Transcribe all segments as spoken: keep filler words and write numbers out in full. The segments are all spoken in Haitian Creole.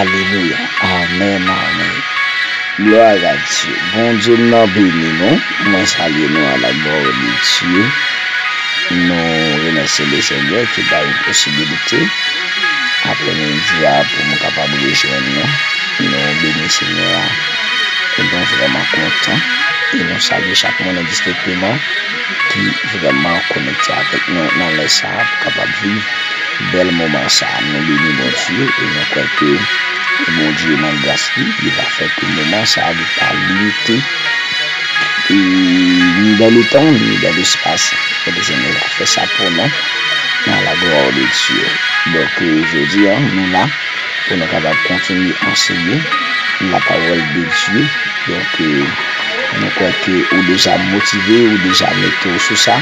Alelouya. Amèn, amèn. Glwa a Dye. Bondye m nan beni nou. Mwen salye nou à la gloire de Dieu. Nou remèsye Lesenyè ki bay posibilite aprèmidi a pou nou kapab rejwenn nou. Nou beni Senyè a. E nou vrèman kontan. E nou salye chak moun endistenkteman ki vrèman konekte avèk nou nan lè sa a pou kapab viv bèl moman sa a. Nou beni Bondye e nou kwè ke Bondye nan gras li, li va fè ke moman sa a li pa limite, e ni dans le temps, ni dans l'espace. Ke Lesenyè va fè sa pou nou, à la gloire de Dieu. Donk, euh, jodi a, nou la pou nou kapab kontinye anseye la parole de Dieu. Donk, euh, nou kwè ke ou deja motive, ou deja mete w sou sa,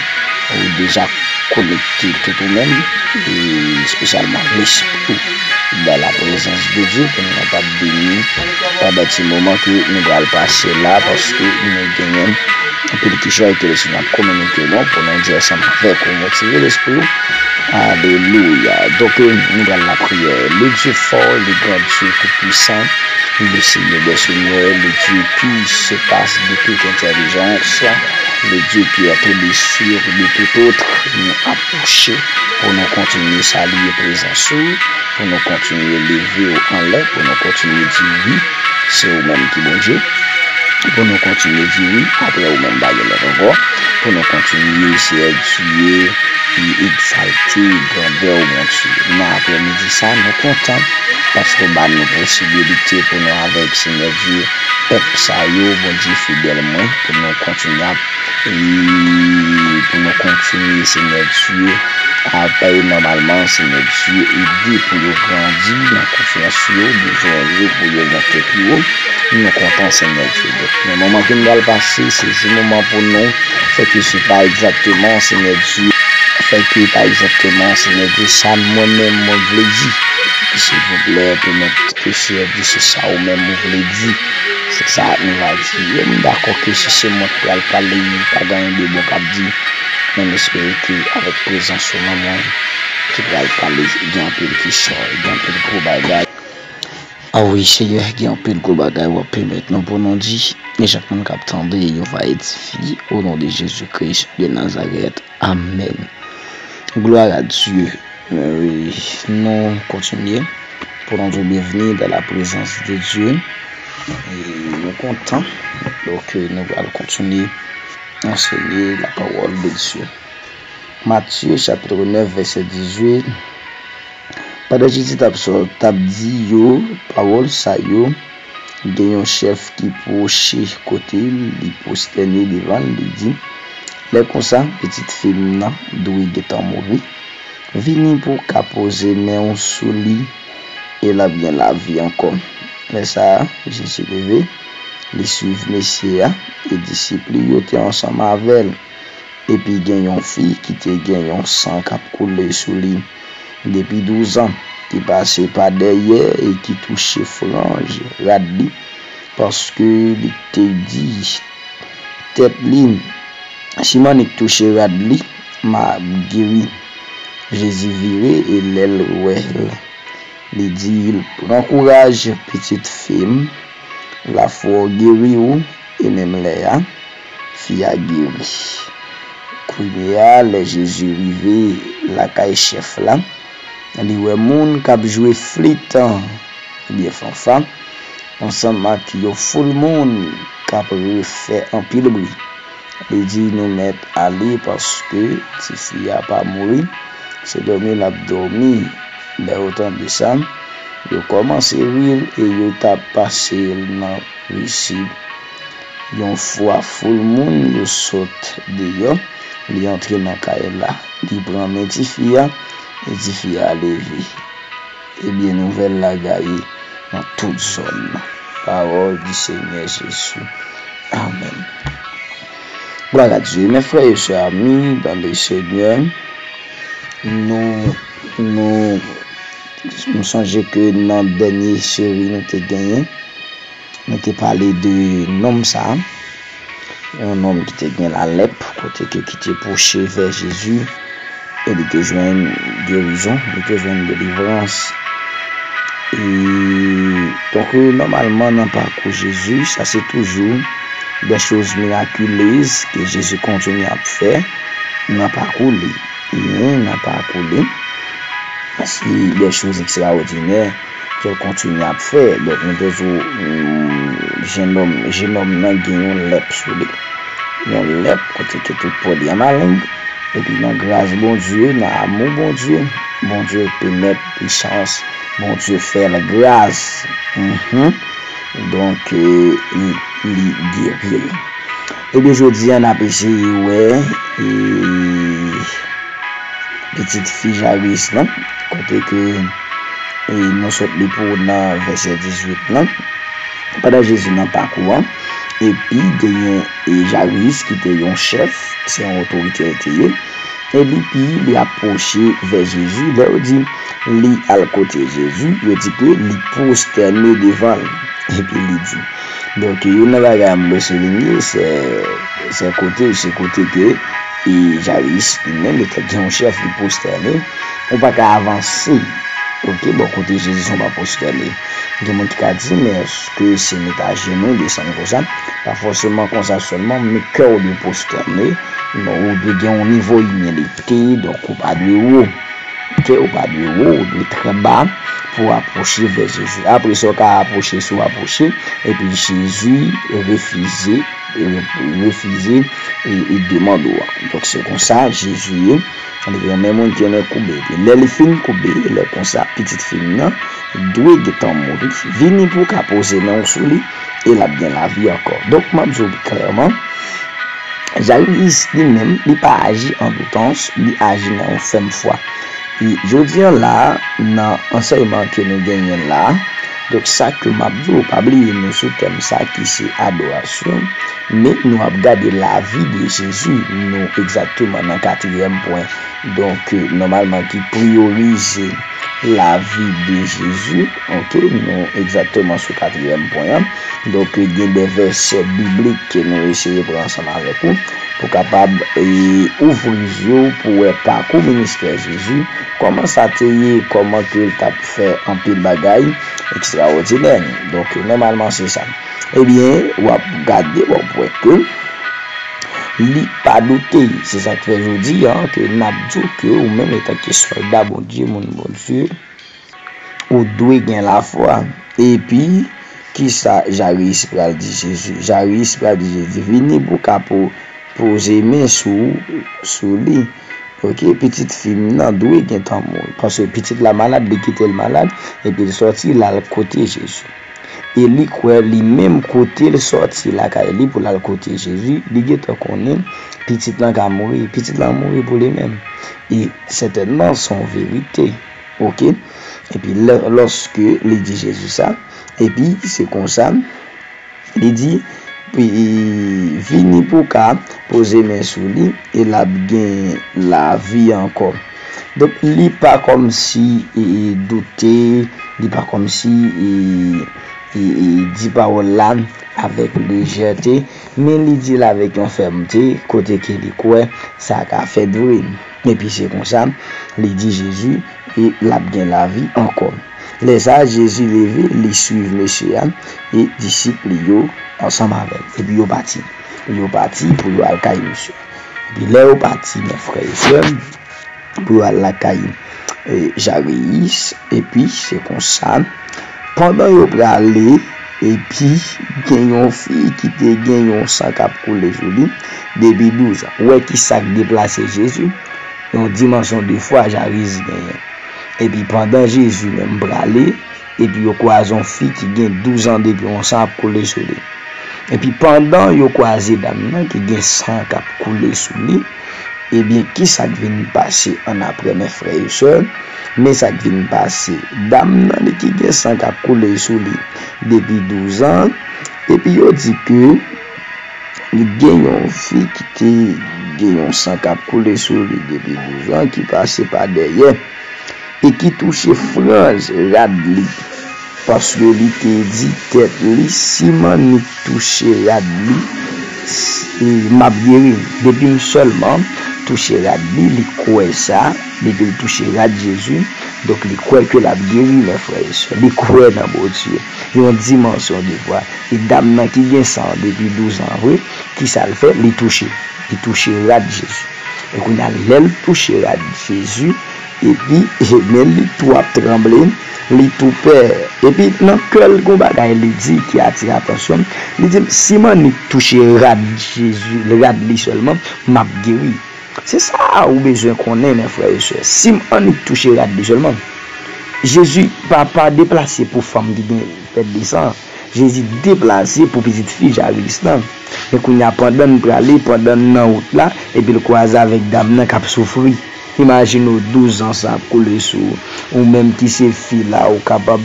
ou deja konekte tout ou menm, e espesyalman lespri w dans la présence de Dieu, pou nou kapab beni pandan ti moman ke nou pral pase la, paske nou genyen anpil kesyon ke Lesenyè ap kominike nou pou nou di ansanm avèk ou, motive lespri w. Alelouya. Donk, nou pral lapriyè. Le Dieu fort, le grand Dieu tout-puissant, le Seigneur des seigneurs, le Dieu qui surpasse de toute intelligence, le Dieu qui est au-dessus de tout autre, nou apwoche pou nou kontinye salye prezans ou, pou nou kontinye leve w anlè, pou nou kontinye di wi, se ou menm ki Bondye. Pou nou kontinye di wi, apre ou menm pa gen lòt ankò. Pou nou kontinye, Seyè Dye, egzalte grandè w, Bondye. Nan aprèmidi sa, nou kontan paske w ba nou posibilite pou nou avèk Seyè Dye, pèp sa yo, Bondye fidèl mwen, pou nou kontinye ap, e pou nou kontinye, Seyè Dye, ap nòmalman, Seyè Dye, ede pou yo grandi nan konfyans yo, bezwen yo pou yo monte pi wo. Nou kontan, Senyè Dye. Donk, nan moman ke n pral pase, sezi moman pou nou. Fè ke se pa egzakteman, Senyè Dye, fè ke pa egzakteman, Senyè Dye, sa mwen menm mwen vle di. Silvouplè, pèmèt ke Senyè Dye, se sa ou menm ou vle di. Se sa nou va di. E m dakò ke si se mwen k pral pale, pa gen anyen de bon k ap di. Men m espere ke avèk prezans ou nan mwen, ki pral pale, gen anpil kesyon, gen anpil gwo bagay. A wi, Senyè, gen anpil gwo bagay w ap pèmèt nou pou nou di. E chak moun k ap tande, yo va edifye. O non de Jezi Kris de Nazarèt. Amèn. Gloire à Dieu. Euh, nou kontinye pou nou di byenvni dans la présence de Dieu. E nou kontan. Donk, nou pral kontinye ansenye la parole de Dieu. Matthieu chapitre neuf, verset dix-huit. Pandan Jezi t ap sò-, t ap di yo pawòl sa yo, gen yon chèf ki pwoche kote l, li pwostène devan l, li di, lè konsa, pitit fi m nan dwe gentan mouri. Vini pou w ka poze men w sou li, e l ap gen lavi ankò. Lè sa a, Jezi leve, li suiv mesye a, e disip li yo te ansanm avè l. Epi gen yon fi ki te gen yon san k ap koule sou li depi douz an, ki pase pa dèyè e ki touche franj rad li, paske li te di tèt li, si m annik touche rad li, m ap geri. Jezi vire e lè l wè l, li di l, pran kouraj, pitit fi m, lafwa w geri w. E menm lè a, fi a geri. Kounye a, lè Jezi rive lakay chèf la, li wè moun k ap jwe flit, oubyen fanfa, ansanm ak yon foul moun k ap refè anpil bri. Li di, nou mèt ale, paske tifi a pa mouri, se dòmi l ap dòmi. Lè yo tande sa, yo kòmanse ri l e yo t ap pase l nan risi. Yon fwa foul moun yo sot deyò, li antre nan kay la. Li pran men tifi a, e tifi a leve. Ebyen, nouvèl la gaye nan tout zòn nan. Parole du Seigneur Jésus. Amen. Gloire à Dieu. Mes frères et sœurs amis dans le Seigneur, nou, nou, m sonje ke nan dènye seri nou te genyen, nou te pale de nonm sa a, yon nonm ki te gen lalèp, kote ke ki te pwoche vè Jezi, e li te jwenn gerizon, li te jwenn delivrans. E, donk, nòmalman, nan pakou Jezi, sa se toujou des choses miraculeuses ke Jezi kontinye ap fè nan pakou li. Men nan pakou li, se des choses extraordinaires ke l kontinye ap fè. Donk, nou te di w, mm, jennòm, jennòm nan gen yon lèp sou li. Yon lèp kote ke tout pò li an maleng. Epi nan gras Bondye, nan amou Bondye, Bondye pèmèt li chans, Bondye fè l gras. Mhm. Donk, eh, li, li geri l. Ebyen, jodi a, n ap eseye wè, eh, pitit fi Jayis lan, kote ke, eh, nou sot li pou nan vèsè dizuit lan. Pandan Jezi nan pakou an, epi genyen, eh, Jayis ki te yon chèf, se yon otorite l te ye. Epi li apwoche vè Jezi. Lè yo di li al kote Jezi, yo di ke li pwostène devan l. Epi li di. Donk, youn nan bagay m vle soulinye, se, se kote, se kote ke, e, Jayis li menm, etan ke yon chèf, li pwostène. Ou pa ka avanse, oke, bò kote Jezi san w pa pwostène. Gen moun ki ka di, men èske se met ajenou, desann konsa? Pa fòseman konsa sèlman, men kè w dwe pwostène. Non, ou dwe gen yon nivo imilite, donk ou pa dwe wo. Oke, ou pa dwe wo, ou dwe trè ba pou w apwoche vè Jezi. Apre sa, w ka apwoche, si w apwoche, epi Jezi refize, re-, refize e, e demann ou an. Donk, se konsa Jezi ye. Li renmen moun ki renmen koube. Epi lè li fin koube, lè konsa, pitit fi m nan dwe gentan mouri. Vini pou w ka poze men w sou li, e l ap gen lavi ankò. Donk, m ap di w klèman, Jayis li menm, li pa aji an doutans, li aji nan yon fèm fwa. E jodi a la, nan ansèyman ke nou genyen la, donk sa ke m ap di w, pa bliye nou sou tèm sa ki se adorasyon, men nou ap gade lavi de Jezi, nou egzakteman nan katriyèm pwen, donk, nòmalman ki priyorize lavi de Jezi, oke, nou egzakteman sou katriyèm pwen an. Donk, gen de vèsè biblik ke nou eseye pran ansanm avèk ou, pou kapab, e, ouvri zye w pou wè pakou ministè Jezi, kòman sa te ye, kòman ke l t ap fè anpil bagay ekstraòdinè. Donk, nòmalman, se sa. Ebyen, w ap gade, w ap wè ke li pa doute. Se sa k fè jodi a, ke n ap di w ke ou menm, etanke sòlda Bondye, moun Bondye, ou dwe gen lafwa. Epi, kisa Jayis pral di Jezi? Jayis pral di Jezi, vini pou w ka po-, poze men sou, sou li. Oke, pitit fi m nan dwe gentan mouri. Paske pitit la malad, li kite l malad, epi l sòti, l al kote Jezi. E li kwè li menm kote l sòti lakay li pou l al kote Jezi, li gentan konnen pitit lan ka mouri. Pitit lan mouri pou li menm. E sètènman, se yon verite. Oke? Epi lè, lòske li di Jezi sa, epi se konsa, li di, pi, vini pou w ka poze men sou li, e l ap gen lavi ankò. Donk, li pa kòmsi, e, e, doute, li pa kòmsi, e, e, e, di pawòl la avèk lejète, men li di l avèk yon fèmte, kote ke li kwè sa ka fèt vre. Epi se konsa, li di Jezi, e l ap gen lavi ankò. Lè sa a, Jezi leve, li swiv mesye a, e disip li yo ansanm avè l. Epi yo pati. Yo pati pou yo al kay misye. Epi lè yo pati, men frè e sè, pou yo al lakay, e, Jayis, epi se konsa, pandan yo prale, epi gen yon fi ki te gen yon san k ap koule sou li depi douz an. Ou wè ki sa k deplase Jezi? Yon dimansyon de fwa Jayis genyen. Epi pandan Jezi menm prale, epi yo kwaze yon fi ki gen douz an depi yon san ap koule sou li. Epi pandan yo kwaze dam nan ki gen san k ap koule sou li, ebyen, ki sa k vin pase annapre, men frè e sè? Men sa k vin pase. Dam nan, li ki gen san k ap koule sou li depi douz an, epi yo di ke li gen yon fi ki te gen yon san k ap koule sou li depi douz an, ki pase pa dèyè e ki touche franj rad li, paske li te di tèt li, si m annik touche rad li, s-, m ap geri. Depi m sèlman touche rad li, li kwè sa, depi l touche rad Jezi, Donk, li kwè ke l ap geri, men frè e sè. Li kwè nan Bondye. Yon dimansyon de fwa. E dam nan ki gen san an depi douz an vre, kisa l fè? Li touche. Li touche rad Jezi. E kounye a, lè l touche rad Jezi, epi, men li tou ap tranble, li tou pè. Epi, nan kè l, gon bagay li di ki atire atansyon m. Li di m, "Si m annik touche rad Jezi, rad li sèlman, m ap geri." Se sa ou bezwen konnen, men frè e sè. Si m annik touche rad li sèlman, Jezi pa, pa deplase pou fanm ki gen pèt de san. Jezi deplase pou pitit fi Jayirus lan. Men kounye a, pandan n prale, pandan n nan wout la, epi l kwaze avèk dam nan k ap soufri. Imajine w, douz an sa ap koule sou ou. Ou menm ki se fi la, ou kapab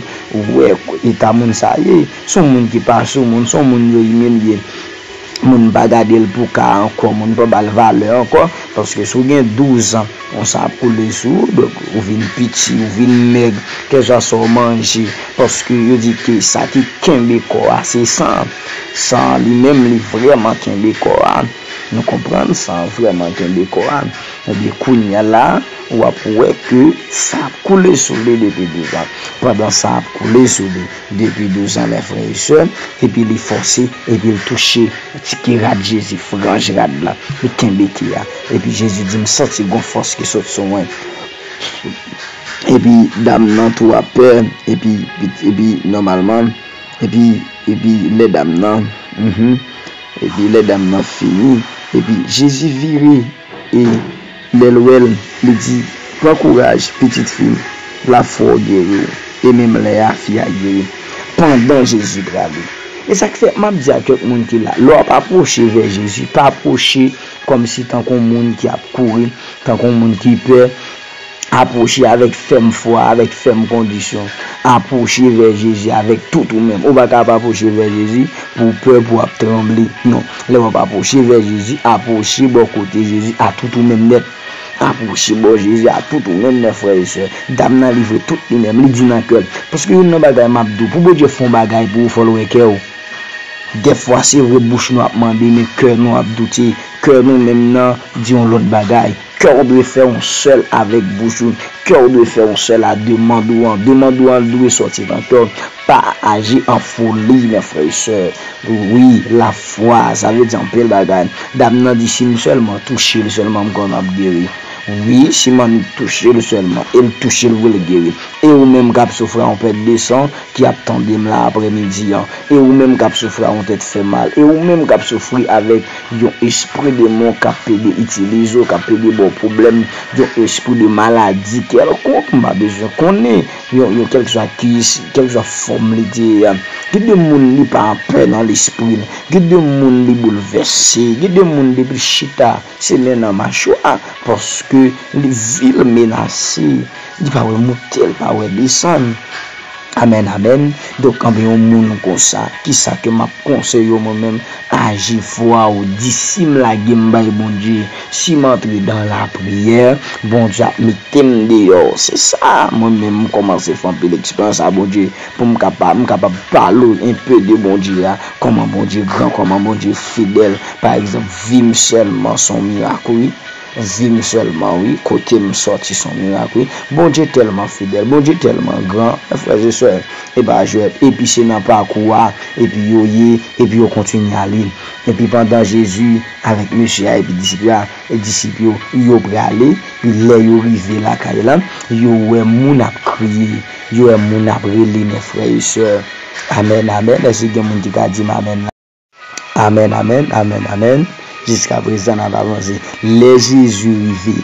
wè eta moun sa ye. Se yon moun ki pa sou moun, se yon moun yo imilye. Moun pa gade l pou ka ankò, moun pa ba l valè ankò, paske si w gen douz an, yon sa ap koule sou ou, donk ou vin piti, ou vin mèg, kèlswa sa w manje, paske yo di ke sa ki kenbe kò a, se san an. San an li menm, li vrèman kenbe kò a. Nou konprann? San an vrèman kenbe kò a. Ebyen, kounye a la, w ap wè ke sa ap koule sou li depi douz an. Pandan sa ap koule sou li depi douz an, men frè e sè, epi li fòse, epi l touche ti ke rad Jezi, franj rad la, li kenbe ke a. Epi Jezi di, "M santi gon fòs ki sot sou mwen." Epi dam nan tou ap pè, epi, epi nòmalman, epi, epi lè dam nan, mhm, epi lè dam nan fini, epi Jezi vire, e lè l wè l, li di, "Pran kouraj, pitit fi m, lafwa w geri w." E menm lè a, fi a geri. Pandan Jezi prale. E sa k fè m ap di a kèk moun ki la, lè w ap apwoche vè Jezi, pa apwoche kòmsi tankou yon moun ki ap kouri, tankou yon moun ki pè. Apwoche avèk fèm fwa, avèk fèm kondisyon. Apwoche vè Jezi avèk tout ou menm. Ou pa ka ap apwoche vè Jezi pou w pè, pou w ap tranble. Non. Lè w ap apwoche vè Jezi, apwoche bò kote Jezi a tout ou menm nèt. Apwoche bò Jezi a tout ou menm nèt, frè e sè. Dam nan livre tout li menm, li di nan kè l. Paske youn nan bagay m ap di w, pou Bondye fè yon bagay pou ou, fò l wè kè w. Dèfwa, se vre, bouch nou ap mande, men kè nou ap doute. Kè nou menm nan di yon lòt bagay. Kè w dwe fè yon sèl avèk bouch ou. Kè w dwe fè yon sèl a demann ou an. Demann ou an dwe sòti nan kè w. Pa aji an foli, men frè e sè. Wi, lafwa, sa vle di anpil bagay. Dam nan di, "Si m sèlman touche l sèlman, m kwè m ap geri." Wi, si m annik touche l sèlman, e l touche l vre, l geri. E ou menm k ap soufri a yon pèt de san, ki ap tande m la aprèmidi an, e ou menm k ap soufri a yon tèt fè mal, e ou menm k ap soufri avèk yon espri demon k ap pede itilize w, k ap pede ba w pwoblèm, yon espri de maladi kèlkonk, m pa bezwen konnen, yon, yon kèlkeswa kis, kèlkeswa fòm li te ye a. Gen de moun li pa anpè nan lespri l, gen de moun li boulvèse, gen de moun depi l chita, se men nan machwa, paske li vi l menase, li pa wè moute, li pa wè desann. Amèn, amèn. Donk, anben yon moun konsa, kisa ke m ap konseye w mwen menm? Aji fwa w, di, "Si m lage m bay Bondye, si m antre dan lapriyè, Bondye ap mete m deyò." Se sa, mwen menm, m kòmanse fè anpil eksperyans a Bondye pou m kapab, m kapab pale w enpe de Bondye a, kòman Bondye gran, kòman Bondye fidèl. Pa egzanp, vi m sèlman se yon mirak, wi. Vi m sèlman, wi, kote m sòti se yon mirak, wi. Bondye tèlman fidèl, Bondye tèlman gran, frè e sè, e pa jwèt. Epi se nan pakou a, epi yo ye, epi yo kontinye ale. Epi pandan Jezi avèk mesye a epi disip la, e disip yo, yo prale, lè yo rive lakay la, yo wè moun ap kriye, yo wè moun ap rele, men frè e sè. Amèn, amèn. Èske gen moun ki ka di m amèn la? Amèn, amèn, amèn, amèn. Jiskaprezan, n ap avanse. Lè Jezi rive,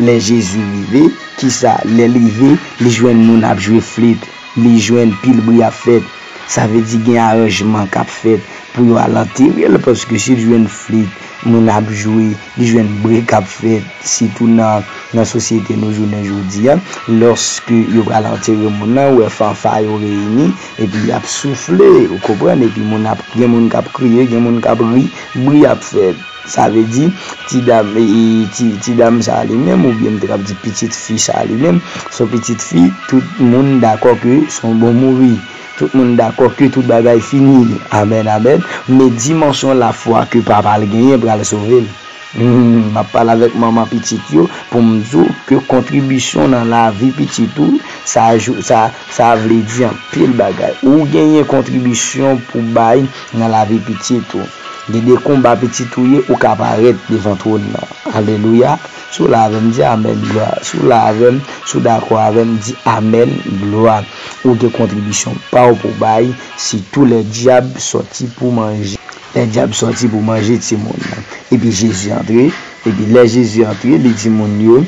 lè Jezi rive, kisa? Lè l rive, li jwenn moun ap jwe flit, li jwenn pil bri ap fèt. Sa vle di gen aranjman k ap fèt pou yo al antere l, paske si l jwenn flit, moun ap jwe, li jwenn bri k ap fèt, sitou nan, nan sosyete nou jounen jodi a, lòske yo pral antere moun nan, ou wè fanfa yo reyini, epi y ap soufle, ou konprann, epi moun ap, gen moun k ap kriye, gen moun k ap ri, bri ap fèt. Sa vle di, ti dam, e, e, ti, ti dam sa li menm, oubyen m te kab di pitit fi sa li menm, se yon pitit fi, tout moun dakò ke se yon bon mouri. Tout moun dakò ke tout bagay fini. Amèn, amèn. Men dimansyon lafwa ke papa l genyen pral sove l. Hmm, m ap pale avèk manman pitit yo pou m di w ke kontribisyon nan lavi pitit ou, sa, sa, sa vle di anpil bagay. Ou genyen kontribisyon pou bay nan lavi pitit ou. Gen de konba pitit ou ye, ou ka parèt devan twòn nan. Alelouya. Si w la avè m, di amèn, glwa. Si w la avè m, si w dakò avè m, di amèn, glwa. Ou gen kontribisyon pa w pou bay, sitou lè dyab sòti pou manje. Lè dyab sòti pou manje timoun nan. Epi Jezi antre, epi lè Jezi antre, li di moun yo,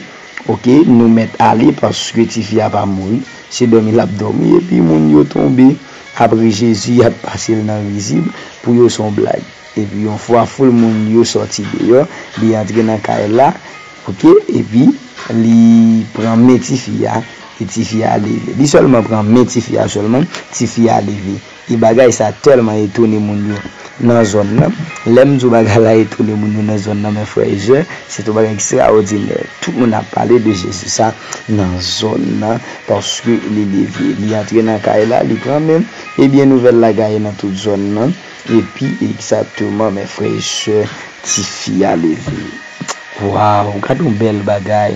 oke, nou mèt ale paske tifi a pa mouri. Se dòmi l ap dòmi, epi moun yo tonbe. Apre Jezi, y ap pase l nan rizib, pou yo se yon blag. Epi yon fwa foul moun yo sòti deyò, li antre nan kay la, oke, epi li pran men tifi a, e tifi a leve. Li sèlman pran men tifi a sèlman, tifi a leve. E bagay sa tèlman etone moun yo nan zòn nan. Lè m di w bagay la etone moun yo nan zòn nan, men frè e sè, se yon bagay ekstraòdinè. Tout moun ap pale de Jezi sa nan zòn nan, paske li leve, li antre nan kay la, li pran men, ebyen nouvèl la gaye nan tout zòn nan, epi egzakteman, men frè e sè, tifi a leve. Waw, gade yon bèl bagay.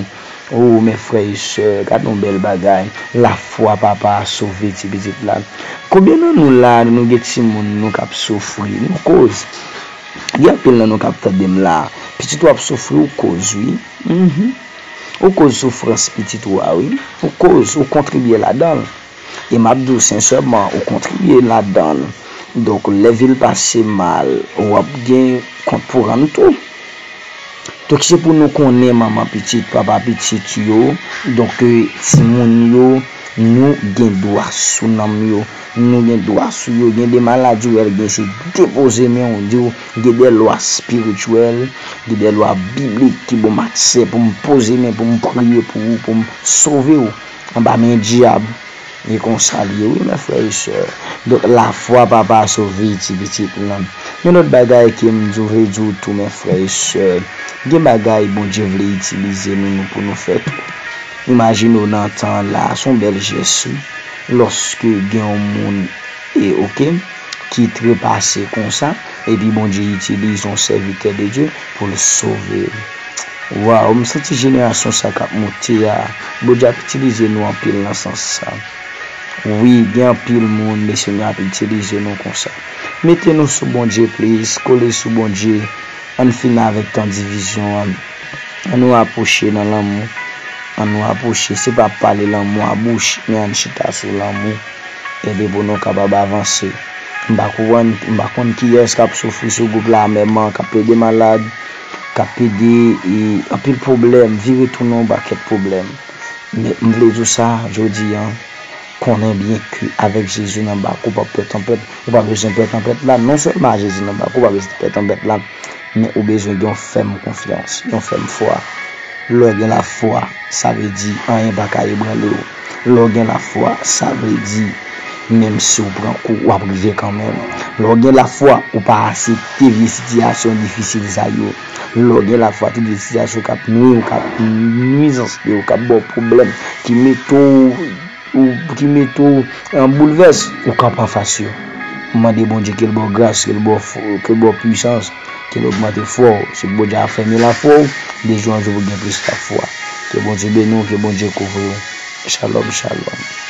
Oh, men frè e sè, gade yon bèl bagay. Lafwa papa a sove ti pitit la. Konbyen nan nou la, nou gen timoun nou k ap soufri? Nou koz. Gen anpil nan nou k ap tande m la. Pitit ou ap soufri, ou koz, wi. Mhm. Ou koz soufrans pitit ou a, wi. Ou koz, ou kontribye ladan l. E m ap di w sensèman, ou kontribye ladan l. Donk, lè vi l pase mal, w ap gen kont pou rann tou. Donk, se pou nou konnen manman pitit, papa pitit yo, donk, eh, timoun yo, nou gen dwa sou nanm yo, nou gen dwa sou yo, gen de maladi w wè l gen, se depoze men w, di w, gen de lwa espirityèl, gen de lwa biblik ki ban m aksè pou m poze men, pou m priye pou ou, pou m sove w anba men dyab. E konsa l ye, wi, men frè e sè. Donk, lafwa papa a sove ti pitit lan. Yon lòt bagay ke m di w, vle di w tou, men frè e sè, gen bagay Bondye vle itilize nou, nou pou nou fè tou. Imajine w nan tan la, se yon bèl jès, wi. Lòske gen yon moun, e, oke, ki trepase konsa, epi Bondye itilize yon sèvitè de Dye pou l sove l. Waw, m santi jenerasyon sa k ap moute a, Bondye ap itilize nou anpil nan sans sa. Wi, gen anpil moun, Lesenyè ap itilize nou konsa. Mete nou sou Bondye, please, kole sou Bondye. Ann fini avèk tan divizyon an. Ann nou apwoche nan lanmou. Ann nou apwoche. Se pa pale lanmou a bouch, men ann chita sou lanmou. Epi pou nou kapab avanse. M pa konprann, m pa konn kiyès k ap soufri sou gwoup la amèman, k ap plede malad, k ap plede, e, anpil pwoblèm, vire tounen yon pakèt pwoblèm. Men m vle di w sa, jodi a, konnen byen ke avèk Jezi nan bak ou, w p ap pè tanpèt, ou pa bezwen pè tanpèt la. Non sèlman Jezi nan bak ou, w pa bezwen pè tanpèt la, men ou bezwen gen yon fèm konfyans, yon fèm fwa. Lè w gen lafwa, sa vle di anyen pa ka ebranle w. Lè w gen lafwa, sa vle di, menm si w pran kou, w ap rive kanmenm. Lè w gen lafwa, ou pa aksepte vye sitiyasyon difisil sa yo. Lè w gen lafwa, tout vye sitiyasyon k ap nwi w, k ap nwizans de w, k ap ba w pwoblèm, ki mete w, ou, ki mete w an boulvès, ou kanpe anfas yo. Mande Bondye ke l ba w gras, ke l ba w fò-, ke l ba w pwisans, ke l ogmante fwa w. Si Bondye a fèmen lafwa w, de jou an jou pou gen plis lafwa. Ke Bondye beni w, ke Bondye kouvri w. Shalom, shalom.